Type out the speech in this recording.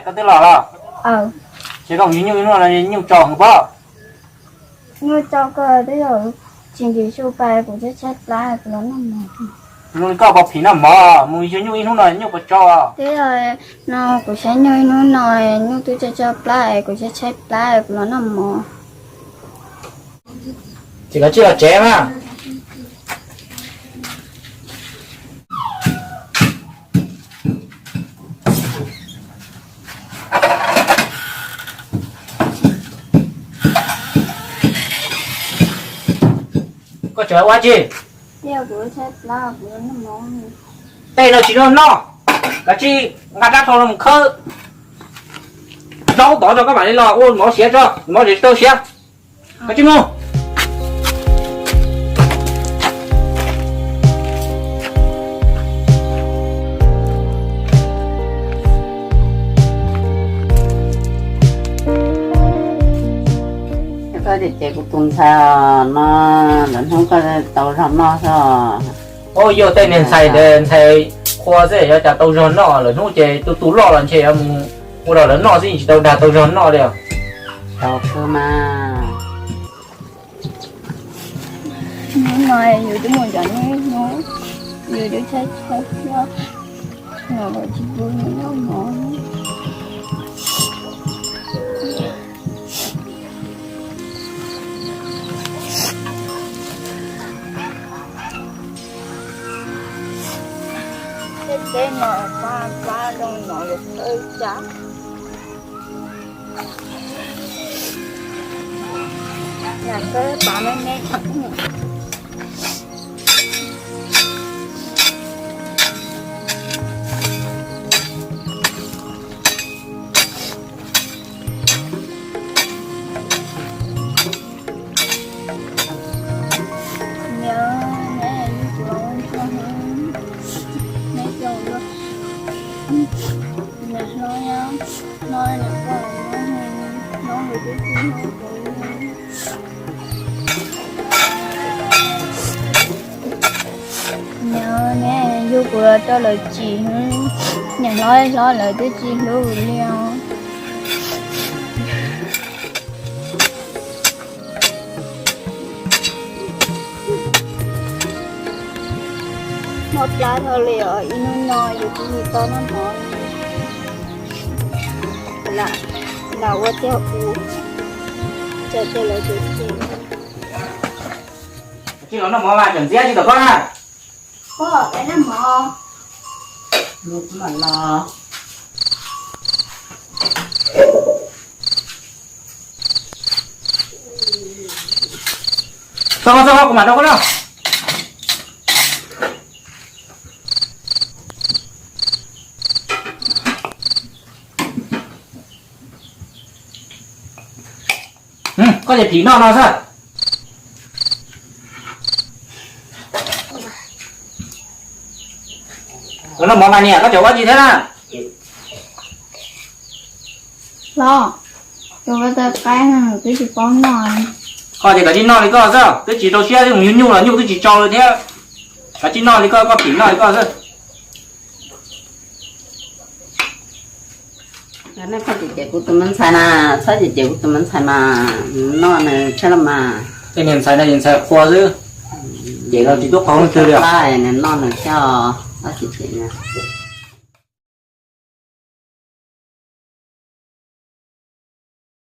Koj twb los los? Ces koj mus yug nyuj ib hnub no nyuj tso heev pob. Nyuj tso kawg twb yog tsis ntim su pais kuv tshaib tshaib plab kuv los noj mov. Zoo li koj puas phim noj mov, mus yug nyuj ib hnub no nyuj puas tso? Twb yog no kuv saib nyuj ib hnub no nyuj twb tso tso plab es kuv tshaib tshaib plab kuv los noj mov. Ces koj cia li los tsev mas. Koj tseem ua dab tsi? Tej no tsis noj noj, koj cia li nqa rab hlau los mus khawb plaub tod tso koj mam li los ua mov siav tso, mov siav tsis tau siav. Koj cia li mus. Koj ces kuv tus ntxhais no, lwm hnub koj tau zog noj xwb. Ua yog tej niag ntxhais, ntxhais qhua xwb yuav cas tau zog noj, lwm hnub ces tu tu loj los ntshe yuav mus ua rau lawv noj xwb, tsis tau dag tau zog noj li. Tau kawg mas. Hnub no yus twb mus nrog neb hnub, yus twb tshaib tshaib plab, los tsis pub neb noj mov. Tej teb no pab pab zoo no yus thawj tsam. Lam kawg pab me me. Nyob neb yus tsis los ua ntsuag, neb coj ua, nyob hlob, hlob nyob poj, hlob nws twb tsis hlub kuv. Nyob neb yug kuv los rau lawv tsim, niam hlob hlob lawv twb tsis hlub kuv li os. Mob plab dhau li os, ib hnub no yus twb tsis tau noj mov li. Lam ua tiag kuv, tsam ces lawv tseem tseem. Tsis los noj mov mas tseem ntxiab tsis tom koj na. Koj peb noj mov. Los. Txog txog kuv mam rau koj noj. Koj ces phim noj no xwb. Los noj mov mas niam, koj tseem ua dab tsi thiab na? Los, tus ko taw qaib no twb tsis paub noj. Koj ces koj cia li noj li koj xwb, twb tsis rau siab, twb mus yug nyuj los nyuj twb tsis tso li thiab. Koj cia li noj li koj, koj phim noj li koj xwb. Txhob cem cem kuv tus me ntxhais na, txhob cem cem kuv tus me ntxhais mas, noj nws tshiab los mas. Tej niag ntxhais no ces ntxhais qhua xwb, cem los tsis tub qhau leej twg li os. Nws noj nws tshiab os, txhob cem cem nws.